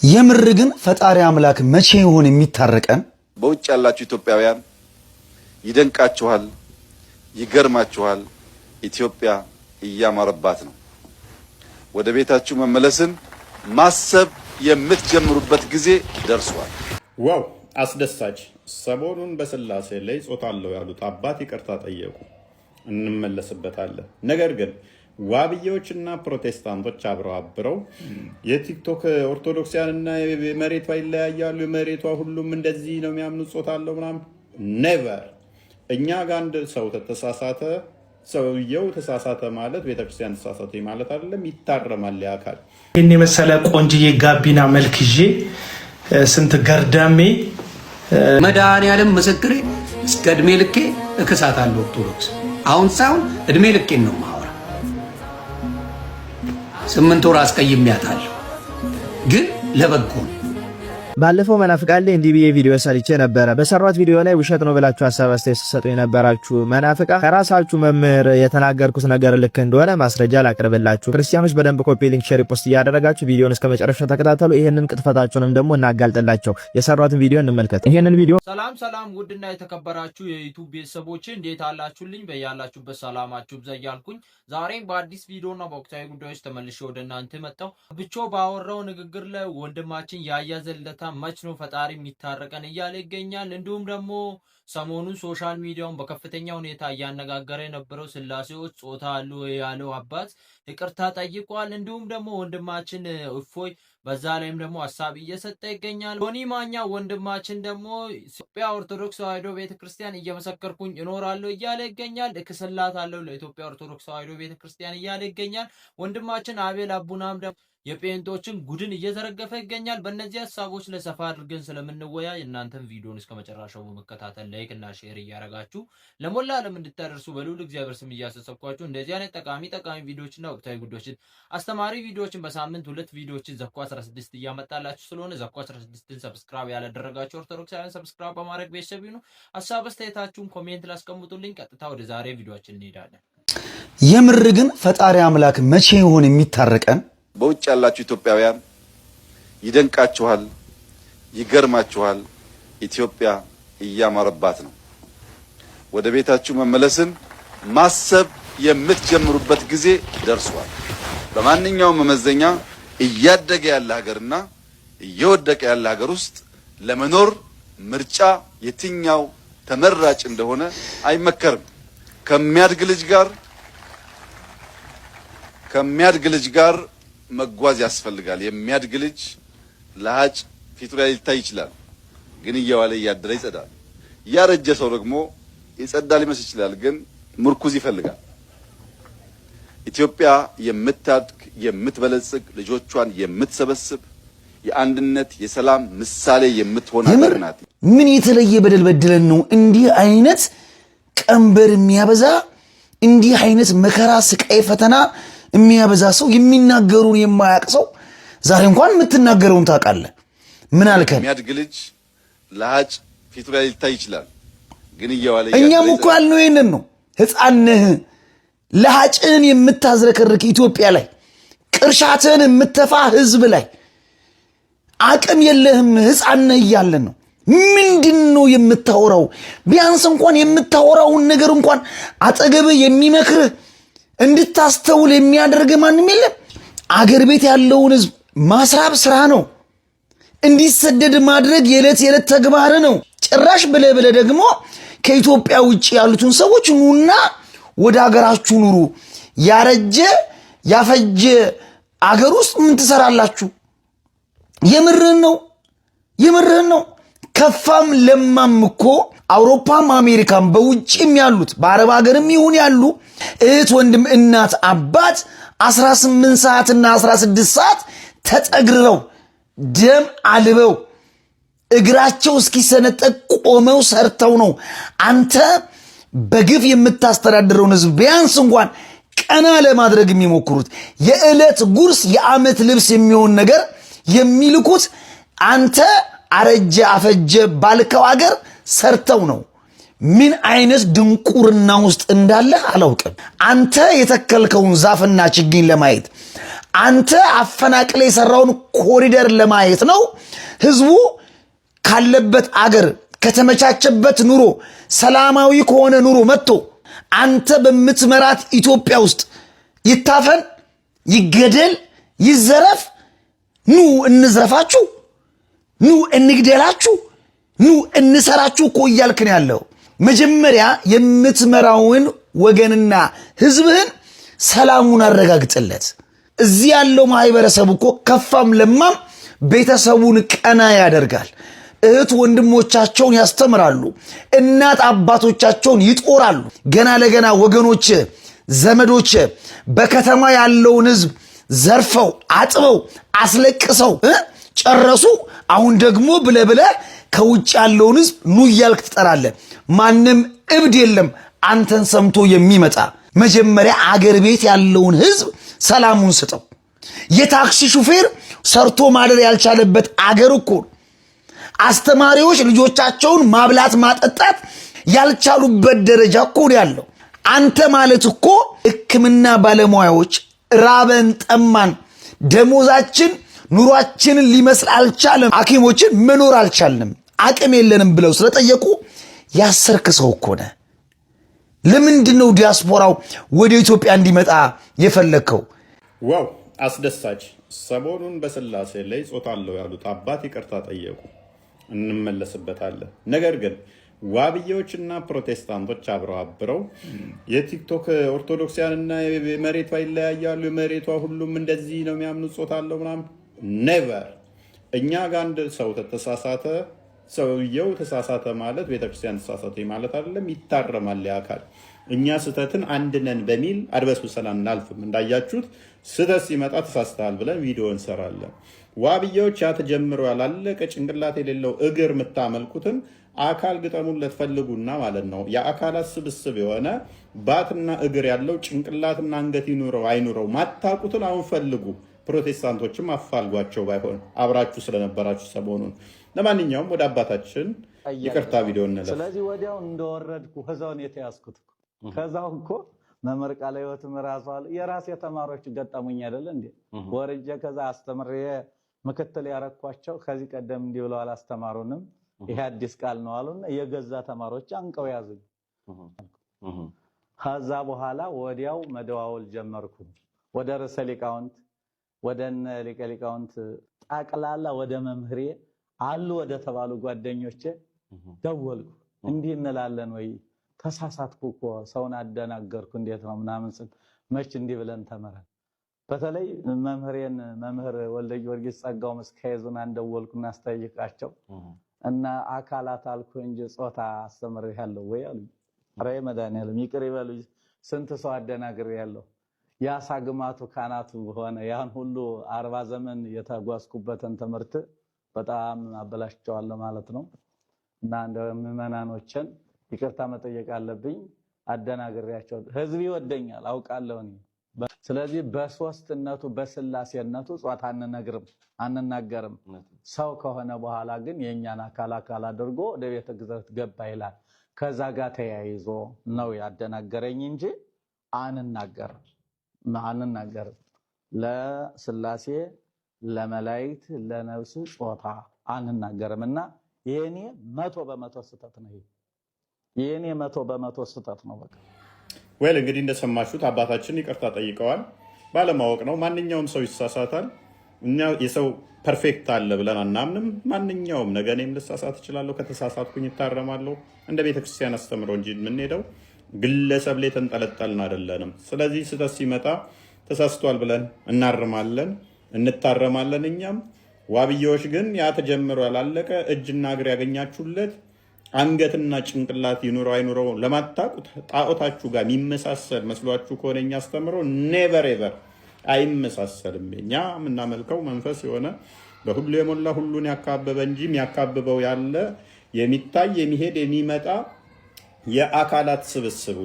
የምር ግን ፈጣሪ አምላክ መቼ ይሆን የሚታረቀን? በውጭ ያላችሁ ኢትዮጵያውያን ይደንቃችኋል፣ ይገርማችኋል። ኢትዮጵያ እያማረባት ነው። ወደ ቤታችሁ መመለስን ማሰብ የምትጀምሩበት ጊዜ ደርሷል። Wow፣ አስደሳች! ሰሞኑን በስላሴ ላይ ጾታ አለው ያሉት አባት ይቅርታ ጠየቁ። እንመለስበታለን። ነገር ግን ዋብዬዎችና ፕሮቴስታንቶች አብረው አብረው የቲክቶክ ኦርቶዶክሲያንና የመሬቷ ይለያያሉ፣ የመሬቷ ሁሉም እንደዚህ ነው የሚያምኑት፣ ጾታ አለው ምናምን። Never። እኛ ጋር አንድ ሰው ተሳሳተ፣ ሰውየው ተሳሳተ ማለት ቤተክርስቲያን ተሳሳተ ማለት አይደለም። ይታረማል አካል። ይህን የመሰለ ቆንጅዬ ጋቢና መልክ ይዤ ስንት ገርዳሜ። መድኃኒዓለም ምስክሬ፣ እስከ እድሜ ልኬ እክሳታለሁ ኦርቶዶክስ። አሁን ሳይሆን እድሜ ልኬን ነው የማወራ። 8 ወር አስቀይሜያታለሁ፣ ግን ለበጎ ነው። ባለፈው መናፍቃን ላይ እንዲህ ብዬ ቪዲዮ ሰርቼ ነበረ። በሰራሁት ቪዲዮ ላይ ውሸት ነው ብላችሁ ሀሳብ አስተያየት ስትሰጡ የነበራችሁ መናፍቃ ከራሳችሁ መምህር የተናገርኩት ነገር ልክ እንደሆነ ማስረጃ ላቅርብላችሁ። ክርስቲያኖች በደንብ copy link፣ share፣ post እያደረጋችሁ ቪዲዮን እስከ መጨረሻው ተከታተሉ። ይህንን ቅጥፈታቸውንም ደግሞ እናጋልጥላቸው። የሰራሁትን ቪዲዮ እንመልከት። ይህንን ቪዲዮ ሰላም ሰላም፣ ውድና የተከበራችሁ የ YouTube ቤተሰቦች፣ እንዴት አላችሁልኝ? በያላችሁበት ሰላማችሁ ይብዛ እያልኩኝ ዛሬም በአዲስ ቪዲዮና በወቅታዊ ጉዳዮች ተመልሼ ወደ እናንተ መጣሁ። ብቾ ባወራው ንግግር ላይ ወንድማችን ያያ ዘለታ መች ነው ፈጣሪ የሚታረቀን እያለ ይገኛል። እንዲሁም ደግሞ ሰሞኑን social media ውን በከፍተኛ ሁኔታ እያነጋገረ የነበረው ስላሴዎች ጾታ አሉ ያለው አባት ይቅርታ ጠይቋል። እንዲሁም ደግሞ ወንድማችን እፎይ በዛ ላይም ደግሞ ሀሳብ እየሰጠ ይገኛል። ዮኒ ማኛ ወንድማችን ደግሞ ኢትዮጵያ ኦርቶዶክስ ተዋሕዶ ቤተክርስቲያን እየመሰከርኩኝ እኖራለሁ እያለ ይገኛል። እክስላታለሁ ለኢትዮጵያ ኦርቶዶክስ ተዋሕዶ ቤተክርስቲያን እያለ ይገኛል። ወንድማችን አቤል አቡናም ደግሞ የጴንጦችን ጉድን እየዘረገፈ ይገኛል። በእነዚህ ሀሳቦች ላይ ሰፋ አድርገን ስለምንወያይ እናንተም ቪዲዮን እስከ መጨረሻው በመከታተል like እና share እያደረጋችሁ ለሞላ ዓለም እንድታደርሱ በልዑል እግዚአብሔር ስም እያሳሰብኳችሁ፣ እንደዚህ አይነት ጠቃሚ ጠቃሚ ቪዲዮዎችና ወቅታዊ ጉዳዮችን፣ አስተማሪ ቪዲዮዎችን በሳምንት ሁለት ቪዲዮዎችን ዘኮ 16 እያመጣላችሁ ስለሆነ ዘኮ 16ን subscribe ያላደረጋችሁ ኦርቶዶክሳውያን subscribe በማድረግ ቤተሰብ ይሁኑ። ሀሳብ አስተያየታችሁን comment ላይ አስቀምጡልኝ። ቀጥታ ወደ ዛሬ ቪዲዮአችን እንሄዳለን። የምር ግን ፈጣሪ አምላክ መቼ ይሆን የሚታረቀን? በውጭ ያላችሁ ኢትዮጵያውያን ይደንቃችኋል፣ ይገርማችኋል። ኢትዮጵያ እያማረባት ነው። ወደ ቤታችሁ መመለስን ማሰብ የምትጀምሩበት ጊዜ ደርሷል። በማንኛውም መመዘኛ እያደገ ያለ ሀገርና እየወደቀ ያለ ሀገር ውስጥ ለመኖር ምርጫ የትኛው ተመራጭ እንደሆነ አይመከርም። ከሚያድግ ልጅ ጋር መጓዝ ያስፈልጋል። የሚያድግ ልጅ ለሀጭ ፊቱ ላይ ሊታይ ይችላል፣ ግን እየዋለ እያደረ ይጸዳል። ያረጀ ሰው ደግሞ የጸዳ ሊመስል ይችላል፣ ግን ምርኩዝ ይፈልጋል። ኢትዮጵያ የምታድግ፣ የምትበለጽግ፣ ልጆቿን የምትሰበስብ፣ የአንድነት የሰላም ምሳሌ የምትሆን ሀገር ናት። ምን የተለየ በደል በድለን ነው እንዲህ አይነት ቀንበር የሚያበዛ፣ እንዲህ አይነት መከራ፣ ስቃይ፣ ፈተና የሚያበዛ ሰው፣ የሚናገሩን የማያውቅ ሰው? ዛሬ እንኳን የምትናገረውን ታውቃለህ። ምን አልከን? የሚያድግ ልጅ ለሀጭ ፊቱ ላይ ሊታይ ይችላል፣ ግን እየዋለ እኛም እኮ ያልነው ይህንን ነው። ሕፃን ነህ፣ ለሀጭን የምታዝረከርክ፣ ኢትዮጵያ ላይ ቅርሻትን የምተፋ ህዝብ ላይ አቅም የለህም፣ ሕፃን ነህ እያለን ነው። ምንድን ነው የምታወራው? ቢያንስ እንኳን የምታወራውን ነገር እንኳን አጠገብህ የሚመክርህ፣ እንድታስተውል የሚያደርግ ማንም የለም። አገር ቤት ያለውን ህዝብ ማስራብ ስራ ነው። እንዲሰደድ ማድረግ የዕለት የዕለት ተግባር ነው። ጭራሽ ብለህ ብለህ ደግሞ ከኢትዮጵያ ውጭ ያሉትን ሰዎች ኑና ወደ ሀገራችሁ ኑሩ። ያረጀ ያፈጀ አገር ውስጥ ምን ትሰራላችሁ? የምርህን ነው? የምርህን ነው? ከፋም ለማም እኮ አውሮፓም አሜሪካም በውጭም ያሉት፣ በአረብ ሀገርም ይሁን ያሉ እህት ወንድም፣ እናት አባት 18 ሰዓትና 16 ሰዓት ተጠግረው፣ ደም አልበው፣ እግራቸው እስኪሰነጠቅ ቆመው ሰርተው ነው አንተ በግፍ የምታስተዳድረውን ህዝብ ቢያንስ እንኳን ቀና ለማድረግ የሚሞክሩት። የዕለት ጉርስ የዓመት ልብስ የሚሆን ነገር የሚልኩት አንተ አረጀ አፈጀ ባልከው አገር ሰርተው ነው። ምን አይነት ድንቁርና ውስጥ እንዳለህ አላውቅም። አንተ የተከልከውን ዛፍና ችግኝ ለማየት፣ አንተ አፈናቅለህ የሰራኸውን ኮሪደር ለማየት ነው። ህዝቡ ካለበት አገር፣ ከተመቻቸበት ኑሮ፣ ሰላማዊ ከሆነ ኑሮ መጥቶ አንተ በምትመራት ኢትዮጵያ ውስጥ ይታፈን፣ ይገደል፣ ይዘረፍ። ኑ እንዝረፋችሁ፣ ኑ እንግደላችሁ፣ ኑ እንሰራችሁ እኮ እያልክ ነው ያለው። መጀመሪያ የምትመራውን ወገንና ህዝብህን ሰላሙን አረጋግጥለት። እዚህ ያለው ማህበረሰብ እኮ ከፋም ለማም ቤተሰቡን ቀና ያደርጋል። እህት ወንድሞቻቸውን ያስተምራሉ። እናት አባቶቻቸውን ይጦራሉ። ገና ለገና ወገኖች፣ ዘመዶች በከተማ ያለውን ህዝብ ዘርፈው፣ አጥበው፣ አስለቅሰው ጨረሱ። አሁን ደግሞ ብለህ ብለህ ከውጭ ያለውን ህዝብ ኑ እያልክ ትጠራለህ። ማንም እብድ የለም አንተን ሰምቶ የሚመጣ። መጀመሪያ አገር ቤት ያለውን ህዝብ ሰላሙን ስጠው። የታክሲ ሹፌር ሰርቶ ማደር ያልቻለበት አገር እኮ፣ አስተማሪዎች ልጆቻቸውን ማብላት ማጠጣት ያልቻሉበት ደረጃ እኮ ነው ያለው። አንተ ማለት እኮ ሕክምና ባለሙያዎች ራበን፣ ጠማን፣ ደሞዛችን ኑሯችንን ሊመስል አልቻለም፣ ሐኪሞችን መኖር አልቻልንም፣ አቅም የለንም ብለው ስለጠየቁ ያሰርክ ሰው እኮ ነህ። ለምንድን ነው ዲያስፖራው ወደ ኢትዮጵያ እንዲመጣ የፈለግከው? Wow፣ አስደሳች! ሰሞኑን በስላሴ ላይ ጾታ አለው ያሉት አባት ይቅርታ ጠየቁ። እንመለስበታለን። ነገር ግን ዋብዬዎችና ፕሮቴስታንቶች አብረው አብረው የቲክቶክ ኦርቶዶክሲያንና የመሬቷ ይለያያሉ፣ የመሬቷ ሁሉም እንደዚህ ነው የሚያምኑት፣ ጾታ አለው ምናምን። Never። እኛ ጋር አንድ ሰው ተሳሳተ፣ ሰውየው ተሳሳተ ማለት ቤተክርስቲያን ተሳሳተ ማለት አይደለም። ይታረማል አካል። እኛ ስህተትን አንድ ነን በሚል አድበስብሰን አናልፍም። እንዳያችሁት ስህተት ሲመጣ ተሳስተሃል ብለን ቪዲዮ እንሰራለን። ዋብዬዎች ያ ተጀምሮ ያላለቀ ጭንቅላት የሌለው እግር የምታመልኩትን አካል ግጠሙለት ፈልጉና ማለት ነው። የአካላት ስብስብ የሆነ ባትና እግር ያለው ጭንቅላትና አንገት ይኑረው አይኑረው ማታውቁትን አሁን ፈልጉ። ፕሮቴስታንቶችም አፋልጓቸው ባይሆን አብራችሁ ስለነበራችሁ ሰሞኑን። ለማንኛውም ወደ አባታችን ይቅርታ ቪዲዮ እንለፍ። ስለዚህ ወዲያው እንደወረድኩ ከዛው ነው የተያዝኩት። ከዛው እኮ መምህር ቃለ ሕይወትም ራሱ አለ፣ የራሴ ተማሪዎች ገጠሙኝ አይደለ እንዴ? ወርጄ ከዛ አስተምሬ ምክትል ያረኳቸው ከዚህ ቀደም እንዲህ ብለው አላስተማሩንም፣ ይሄ አዲስ ቃል ነው አሉና የገዛ ተማሪዎች አንቀው ያዙኝ። ከዛ በኋላ ወዲያው መደዋወል ጀመርኩ ወደ ርዕሰ ሊቃውንት፣ ወደ እነ ሊቀ ሊቃውንት፣ ጠቅላላ ወደ መምህሬ አሉ ወደ ተባሉ ጓደኞቼ ደወልኩ። እንዲህ እንላለን ወይ፣ ተሳሳትኩ እኮ፣ ሰውን አደናገርኩ፣ እንዴት ነው ምናምን ስል መች እንዲህ ብለን ተመረን። በተለይ መምህሬን መምህር ወልደ ጊዮርጊስ ጸጋው መስካየዙን አንደወልኩና አስጠይቃቸው እና አካላት አልኩ እንጂ ጾታ አስተምሬያለሁ ወይ አሉኝ። ኧረ መድኃኒዓለም ይቅር ይበሉኝ፣ ስንት ሰው አደናግሬያለሁ። የአሳ ግማቱ ካናቱ ሆነ። ያን ሁሉ 40 ዘመን የተጓዝኩበትን ትምህርት በጣም አበላሽቸዋለሁ ማለት ነው። እና እንደ ምዕመናኖችን ይቅርታ መጠየቅ አለብኝ። አደናግሬያቸው፣ ህዝብ ይወደኛል አውቃለሁ እኔ። ስለዚህ በሶስትነቱ በስላሴነቱ ጾታ አንነግርም፣ አንናገርም። ሰው ከሆነ በኋላ ግን የእኛን አካል አካል አድርጎ ወደ ቤተ ግዝረት ገባ ይላል። ከዛ ጋር ተያይዞ ነው ያደናገረኝ እንጂ አንናገርም አንናገርም። ለስላሴ፣ ለመላእክት፣ ለነፍስ ጾታ አንናገርም እና የኔ 100% ስህተት ነው። ይሄ የኔ 100% ስህተት ነው። በቃ። Well፣ እንግዲህ እንደሰማችሁት አባታችን ይቅርታ ጠይቀዋል። ባለማወቅ ነው። ማንኛውም ሰው ይሳሳታል። እኛ የሰው perfect አለ ብለን አናምንም። ማንኛውም ነገ እኔም ልሳሳት እችላለሁ። ከተሳሳትኩኝ እታረማለሁ። እንደ ቤተክርስቲያን አስተምሮ እንጂ የምንሄደው ግለሰብ ላይ የተንጠለጠልን አይደለንም። ስለዚህ ስህተት ሲመጣ ተሳስቷል ብለን እናርማለን፣ እንታረማለን። እኛም ዋብዬዎች ግን ያ ተጀምሮ ያላለቀ እጅና እግር ያገኛችሁለት አንገትና ጭንቅላት ይኑረው አይኑረው ለማታውቁት ጣዖታችሁ ጋር የሚመሳሰል መስሏችሁ ከሆነ እኛ አስተምሮ never ever አይመሳሰልም። እኛ የምናመልከው መንፈስ የሆነ፣ በሁሉ የሞላ፣ ሁሉን ያካበበ እንጂ የሚያካብበው ያለ፣ የሚታይ፣ የሚሄድ፣ የሚመጣ የአካላት ስብስብ፣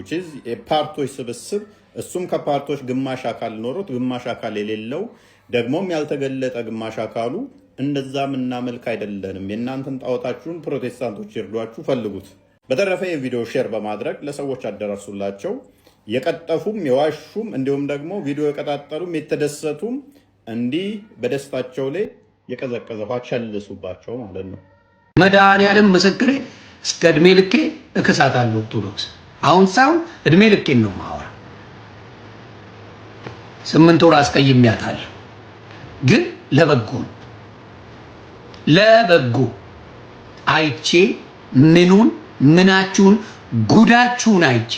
የ part ኦች ስብስብ፣ እሱም ከ part ኦች ግማሽ አካል ኖሮት ግማሽ አካል የሌለው፣ ደግሞም ያልተገለጠ ግማሽ አካሉ፣ እንደዛ የምናመልክ አይደለንም። የእናንተን ጣዖታችሁን ፕሮቴስታንቶች ይርዷችሁ፣ ፈልጉት። በተረፈ የቪዲዮ share በማድረግ ለሰዎች አደራርሱላቸው። የቀጠፉም የዋሹም እንዲሁም ደግሞ ቪዲዮ የቀጣጠሉም የተደሰቱም እንዲህ በደስታቸው ላይ የቀዘቀዘ ውሃ ቸልሱባቸው ማለት ነው። መድኃኒዓለም ምስክሬ እስከ እድሜ ልኬ እክሳታለሁ ኦርቶዶክስ። አሁን ሳይሆን እድሜ ልኬን ነው የማወራ። 8 ወር አስቀይሜያታለሁ፣ ግን ለበጎ ነው። ለበጎ አይቼ ምኑን ምናችሁን ጉዳችሁን አይቼ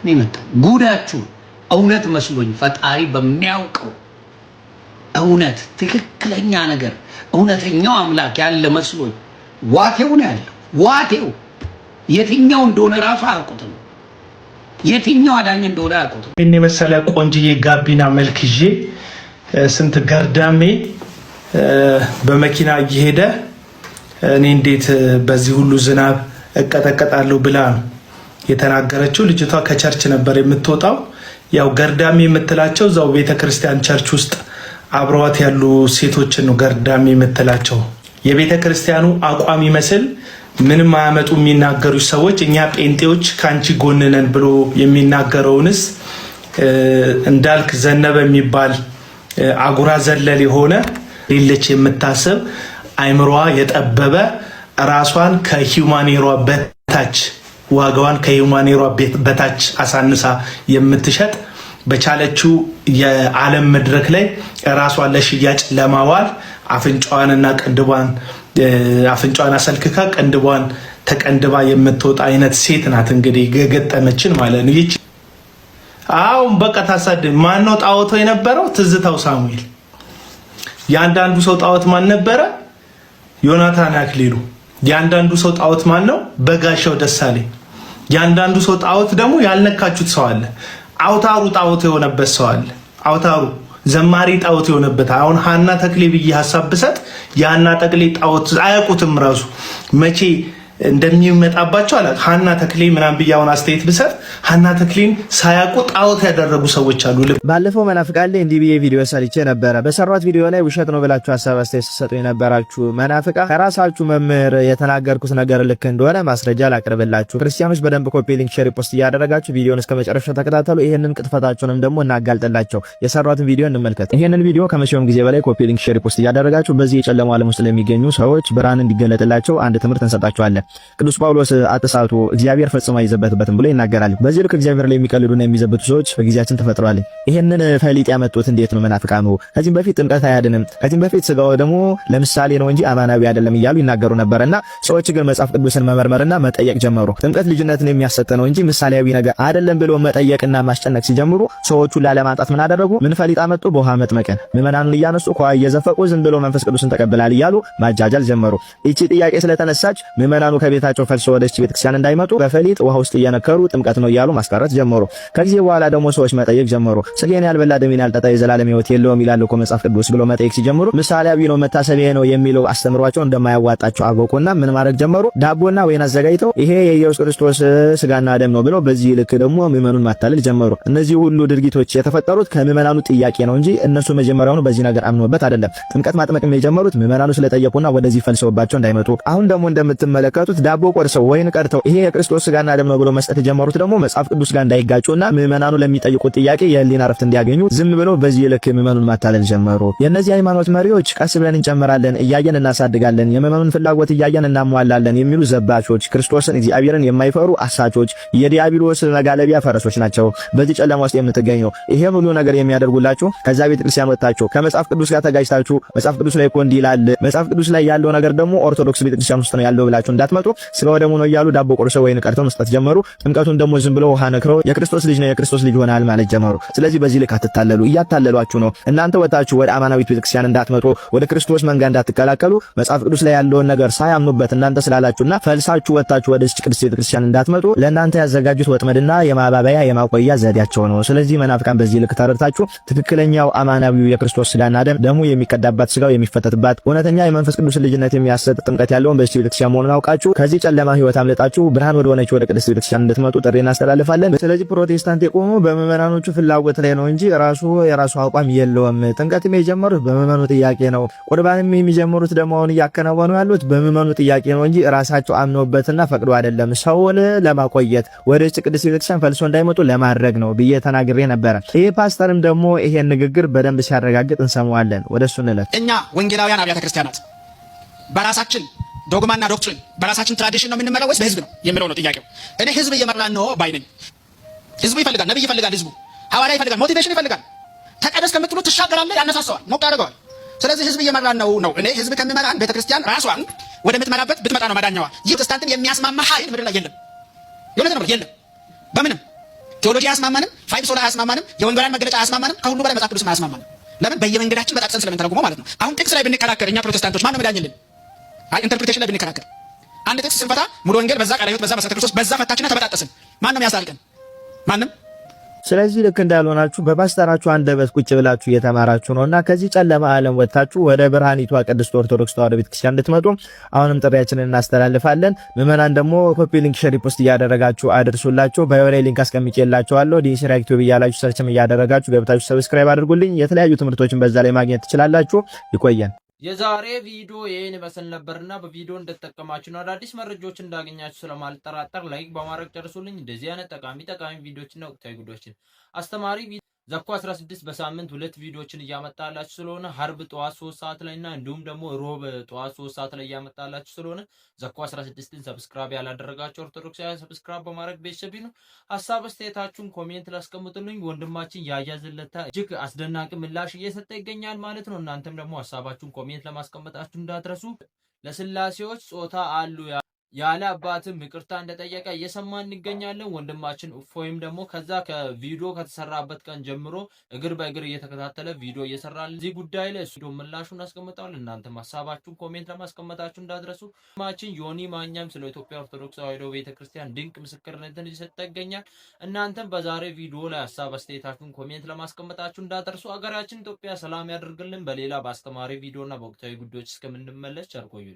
እኔ መጣሁ። ጉዳችሁን እውነት መስሎኝ ፈጣሪ በሚያውቀው እውነት ትክክለኛ ነገር እውነተኛው አምላክ ያለ መስሎኝ ዋቴው ነው ያለው። ዋቴው የትኛው እንደሆነ ራሱ አያውቁትም። የትኛው አዳኝ እንደሆነ አያውቁትም። ይህን የመሰለ ቆንጅዬ ጋቢና መልክ ይዤ ስንት ገርዳሜ በመኪና እየሄደ እኔ እንዴት በዚህ ሁሉ ዝናብ እቀጠቀጣለሁ ብላ ነው የተናገረችው። ልጅቷ ከ church ነበር የምትወጣው። ያው ገርዳሜ የምትላቸው እዛው ቤተክርስቲያን church ውስጥ አብረዋት ያሉ ሴቶችን ነው ገርዳሜ የምትላቸው። የቤተ ክርስቲያኑ አቋም ይመስል ምንም አያመጡ የሚናገሩ ሰዎች እኛ ጴንጤዎች ከአንቺ ጎን ነን ብሎ የሚናገረውንስ እንዳልክ ዘነበ የሚባል አጉራ ዘለል የሆነ ሌለች የምታስብ አይምሯ የጠበበ ራሷን ከ human hair ዋ በታች ዋጋዋን ከ human hair ዋ በታች አሳንሳ የምትሸጥ በቻለችው የዓለም መድረክ ላይ ራሷን ለሽያጭ ለማዋል አፍንጫዋንና ቅንድቧን አፍንጫዋን አሰልክካ ቅንድቧን ተቀንድባ የምትወጣ አይነት ሴት ናት። እንግዲህ ገገጠመችን ማለት ነው። ይቺ አሁን በቃ ታሳድ ማነው ጣዖቶ የነበረው? ትዝታው ሳሙኤል። የአንዳንዱ ሰው ጣዖት ማን ነበረ? ዮናታን አክሊሉ። የአንዳንዱ ሰው ጣዖት ማን ነው? በጋሻው ደሳለኝ። የአንዳንዱ ሰው ጣዖት ደግሞ ያልነካችሁት ሰው አለ። አውታሩ ጣዖት የሆነበት ሰው አለ። አውታሩ ዘማሪ ጣዖት የሆነበት አሁን ሀና ተክሌ ብዬ ሀሳብ ብሰጥ የሀና ተክሌ ጣዖት አያውቁትም ራሱ መቼ እንደሚመጣባቸው አላ ሀና ተክሌ ምናምን ብዬ አሁን አስተያየት ብሰጥ ሀና ተክሌን ሳያውቁ ጣዖት ያደረጉ ሰዎች አሉ። ባለፈው መናፍቃን ላይ እንዲህ ብዬ ቪዲዮ ሰርቼ ነበረ። በሰሯት ቪዲዮ ላይ ውሸት ነው ብላችሁ ሀሳብ አስተያየት ስትሰጡ የነበራችሁ መናፍቃ ከራሳችሁ መምህር የተናገርኩት ነገር ልክ እንደሆነ ማስረጃ ላቅርብላችሁ። ክርስቲያኖች በደንብ copy link፣ share፣ post እያደረጋችሁ ቪዲዮን እስከ መጨረሻው ተከታተሉ። ይህንን ቅጥፈታቸውንም ደግሞ እናጋልጥላቸው። የሰሯትን ቪዲዮ እንመልከት። ይህንን ቪዲዮ ከመቼውም ጊዜ በላይ copy link፣ share፣ post እያደረጋችሁ በዚህ የጨለማው ዓለም ውስጥ ለሚገኙ ሰዎች ብርሃን እንዲገለጥላቸው አንድ ትምህርት እንሰጣቸዋለን። ቅዱስ ጳውሎስ አትሳቱ፣ እግዚአብሔር ፈጽሞ አይዘበትበትም ብሎ ይናገራል። በዚህ ልክ እግዚአብሔር ላይ የሚቀልዱና የሚዘብቱ ሰዎች በጊዜያችን ተፈጥረዋል። ይሄንን ፈሊጥ ያመጡት እንዴት ነው መናፍቃኑ? ከዚህም በፊት ጥምቀት አያድንም፣ ከዚህም በፊት ስጋው ደግሞ ለምሳሌ ነው እንጂ አማናዊ አይደለም እያሉ ይናገሩ ነበርና ሰዎች ግን መጽሐፍ ቅዱስን መመርመርና መጠየቅ ጀመሩ። ጥምቀት ልጅነትን የሚያሰጥ ነው እንጂ ምሳሌያዊ ነገር አይደለም ብሎ መጠየቅና ማስጨነቅ ሲጀምሩ ሰዎቹ ላለማጣት ምን አደረጉ? ምን ፈሊጥ አመጡ? በውሃ መጥመቅን። ምዕመናኑን እያነሱ ከውሃ እየዘፈቁ ዝም ብሎ መንፈስ ቅዱስን ተቀብላል እያሉ ማጃጃል ጀመሩ። ይቺ ጥያቄ ስለተነሳች ምዕመናኑ ከቤታቸው ፈልሶ ወደች ቤተክርስቲያን እንዳይመጡ በፈሊጥ ውሃ ውስጥ እየነከሩ ጥምቀት ነው እያሉ ማስቀረት ጀመሩ። ከጊዜ በኋላ ደግሞ ሰዎች መጠየቅ ጀመሩ። ስጋዬን ያልበላ ደሜን ያልጠጣ የዘላለም ሕይወት የለውም ይላል እኮ መጽሐፍ ቅዱስ ብሎ መጠየቅ ሲጀምሩ ምሳሌያዊ ነው መታሰቢያ ነው የሚለው አስተምሯቸው እንደማያዋጣቸው አወቁና ምን ማድረግ ጀመሩ? ዳቦና ወይን አዘጋጅተው ይሄ የኢየሱስ ክርስቶስ ስጋና ደም ነው ብለው በዚህ ልክ ደግሞ ምዕመኑን ማታለል ጀመሩ። እነዚህ ሁሉ ድርጊቶች የተፈጠሩት ከምዕመናኑ ጥያቄ ነው እንጂ እነሱ መጀመሪያውኑ በዚህ ነገር አምኖበት አይደለም። ጥምቀት ማጥመቅም የጀመሩት ምዕመናኑ ስለጠየቁና ወደዚህ ፈልሰውባቸው እንዳይመጡ። አሁን ደግሞ እንደምትመለከቱት ዳቦ ቆርሰው ወይን ቀድተው ይሄ የክርስቶስ ስጋና ደም ነው ብሎ መስጠት የጀመሩት ደግሞ መጽሐፍ ቅዱስ ጋር እንዳይጋጩና ምዕመናኑ ለሚጠይቁት ጥያቄ የህሊና ረፍት እንዲያገኙ ዝም ብሎ በዚህ ልክ ምዕመኑን ማታለል ጀመሩ። የእነዚህ ሃይማኖት መሪዎች ቀስ ብለን እንጨምራለን፣ እያየን እናሳድጋለን፣ የምዕመኑን ፍላጎት እያየን እናሟላለን የሚሉ ዘባቾች፣ ክርስቶስን እግዚአብሔርን የማይፈሩ አሳቾች፣ የዲያብሎስ መጋለቢያ ፈረሶች ናቸው። በዚህ ጨለማ ውስጥ የምትገኘው ይሄን ሁሉ ነገር የሚያደርጉላችሁ ከዛ ቤተ ክርስቲያን ወጥታችሁ ከመጽሐፍ ቅዱስ ጋር ተጋጭታችሁ መጽሐፍ ቅዱስ ላይ እኮ እንዲህ ይላል፣ መጽሐፍ ቅዱስ ላይ ያለው ነገር ደግሞ ኦርቶዶክስ ቤተክርስቲያን ውስጥ ነው ያለው ብላችሁ እንዳትመጡ ስጋ ወደሙ ነው እያሉ ዳቦ ቆርሰው ወይን ቀድተው መስጠት ጀመሩ። ጥምቀቱን ደግሞ ዝም ብለው ውሃ ነክረው የክርስቶስ ልጅ ነው የክርስቶስ ልጅ ሆናል ማለት ጀመሩ። ስለዚህ በዚህ ልክ አትታለሉ። እያታለሏችሁ ነው። እናንተ ወጣችሁ ወደ አማናዊት ቤተክርስቲያን እንዳትመጡ፣ ወደ ክርስቶስ መንጋ እንዳትቀላቀሉ መጽሐፍ ቅዱስ ላይ ያለውን ነገር ሳያምኑበት እናንተ ስላላችሁና ፈልሳችሁ ወጣችሁ ወደ ቅድስት ቤተክርስቲያን እንዳትመጡ ለእናንተ ያዘጋጁት ወጥመድና የማባበያ የማቆያ ዘዴያቸው ነው። ስለዚህ መናፍቃን በዚህ ልክ ተረድታችሁ ትክክለኛው አማናዊው የክርስቶስ ስጋና ደም ደሙ የሚቀዳባት ስጋው የሚፈተትባት እውነተኛ የመንፈስ ቅዱስ ልጅነት የሚያሰጥ ጥምቀት ያለውን በዚህ ቤተክርስቲያን መሆኑን አውቃችሁ እያላችሁ ከዚህ ጨለማ ህይወት አምልጣችሁ ብርሃን ወደ ሆነች ወደ ቅድስት ቤተክርስቲያን እንድትመጡ ጥሪ እናስተላልፋለን። ስለዚህ ፕሮቴስታንት የቆመው በምዕመናኖቹ ፍላጎት ላይ ነው እንጂ ራሱ የራሱ አቋም የለውም። ጥምቀትም የጀመሩት በምዕመኑ ጥያቄ ነው። ቁርባንም የሚጀምሩት ደግሞ አሁን እያከናወኑ ያሉት በምዕመኑ ጥያቄ ነው እንጂ ራሳቸው አምነውበትና ፈቅዶ አይደለም። ሰውን ለማቆየት ወደ ቅድስት ቤተክርስቲያን ፈልሶ እንዳይመጡ ለማድረግ ነው ብዬ ተናግሬ ነበረ። ይህ ፓስተርም ደግሞ ይሄን ንግግር በደንብ ሲያረጋግጥ እንሰማዋለን። ወደ እሱ እንለፍ። እኛ ወንጌላውያን አብያተ ክርስቲያናት በራሳችን ዶግማና doctrine፣ በራሳችን tradition ነው የምንመራው ወይስ በህዝብ ነው የሚለው ነው ጥያቄው። እኔ ህዝብ እየመራን ነው ባይ ነኝ። ህዝቡ ይፈልጋል፣ ነብይ ይፈልጋል፣ ህዝቡ ሐዋርያ ይፈልጋል፣ motivation ይፈልጋል። ተቀደስ ከምትሉ ትሻገራለህ፣ ያነሳሰዋል፣ ሞቅ ያደርገዋል። ስለዚህ ህዝብ እየመራን ነው ነው። እኔ ህዝብ ከሚመራን ቤተክርስቲያን ራሷን ወደምትመራበት ብትመጣ ነው መዳኛዋ። ይህ ፕሮቴስታንትን የሚያስማማ ኃይል ምድር ላይ የለም። የእውነት ነው፣ የለም። በምንም ቴዎሎጂ አያስማማንም፣ five sola አያስማማንም፣ የወንጌላውያን መገለጫ አያስማማንም፣ ከሁሉ በላይ መጽሐፍ ቅዱስም አያስማማንም። ለምን? በየመንገዳችን በጣጥሰን ስለምንተረጉመው ማለት ነው። አሁን ጥቅስ ላይ ብንከራከር እኛ ፕሮቴስታንቶች ማን ነው መዳኝልን? አይ interpretation ላይ ብንከራከር፣ አንድ ጥቅስ ስንፈታ ሙሉ ወንጌል በዛ፣ ቃለ ሕይወት በዛ፣ መሰረተ ክርስቶስ በዛ፣ ፈታችና ተበጣጠስን። ማን ነው የሚያስታርቀን? ማንም። ስለዚህ ልክ እንዳልሆናችሁ በፓስተራችሁ አንደበት ቁጭ ብላችሁ እየተማራችሁ ነውና ከዚህ ጨለማ ዓለም ወጥታችሁ ወደ ብርሃኒቷ ቅድስት ኦርቶዶክስ ተዋሕዶ ቤተክርስቲያን እንድትመጡ አሁንም ጥሪያችንን እናስተላልፋለን። ምዕመናን ደግሞ copy link፣ share፣ post እያደረጋችሁ አድርሱላቸው። Bio ላይ link አስቀምጬላችኋለሁ። ዲሲ ቲዩብ እያላችሁ search ም እያደረጋችሁ ገብታችሁ subscribe አድርጉልኝ። የተለያዩ ትምህርቶችን በዛ ላይ ማግኘት ትችላላችሁ። ይቆየን። የዛሬ ቪዲዮ ይህን ይመስል ነበርና በቪዲዮ እንደተጠቀማችሁ አዳዲስ መረጃዎች እንዳገኛችሁ ስለማልጠራጠር like በማድረግ ጨርሱልኝ። እንደዚህ አይነት ጠቃሚ ጠቃሚ ቪዲዮዎችና ወቅታዊ ጉዳዮችን አስተማሪ ዘኮ 16 በሳምንት ሁለት ቪዲዮዎችን እያመጣላችሁ ስለሆነ፣ ሀርብ ጠዋት 3 ሰዓት ላይ እና እንዲሁም ደግሞ ሮብ ጠዋት 3 ሰዓት ላይ እያመጣላችሁ ስለሆነ ዘኮ 16ን subscribe ያላደረጋችሁ ኦርቶዶክሳውያን subscribe በማድረግ ቤተሰብ ይሁኑ። ሀሳብ አስተያየታችሁን comment ላይ አስቀምጡልኝ። ወንድማችን ያያዝለታ እጅግ አስደናቂ ምላሽ እየሰጠ ይገኛል ማለት ነው። እናንተም ደግሞ ሀሳባችሁን comment ለማስቀመጣችሁ እንዳትረሱ። ለስላሴዎች ጾታ አሉ ያለ አባትም ይቅርታ እንደጠየቀ እየሰማን እንገኛለን። ወንድማችን እፎይም ደግሞ ከዛ ከቪዲዮ ከተሰራበት ቀን ጀምሮ እግር በእግር እየተከታተለ ቪዲዮ እየሰራ እዚህ ጉዳይ ላይ እሱ ምላሹን አስቀምጠዋል። እናንተም ሀሳባችሁን comment ለማስቀመጣችሁ እንዳትረሱ። ወንድማችን ዮኒ ማኛም ስለ ኢትዮጵያ ኦርቶዶክስ ተዋሕዶ ቤተክርስቲያን ድንቅ ምስክርነትን እየሰጠ ይገኛል። እናንተም በዛሬ ቪዲዮ ላይ ሀሳብ አስተያየታችሁን comment ለማስቀመጣችሁ እንዳትረሱ። አገራችን ኢትዮጵያ ሰላም ያደርግልን። በሌላ በአስተማሪ ቪዲዮና በወቅታዊ ጉዳዮች እስከምንመለስ ቸር ቆዩልን።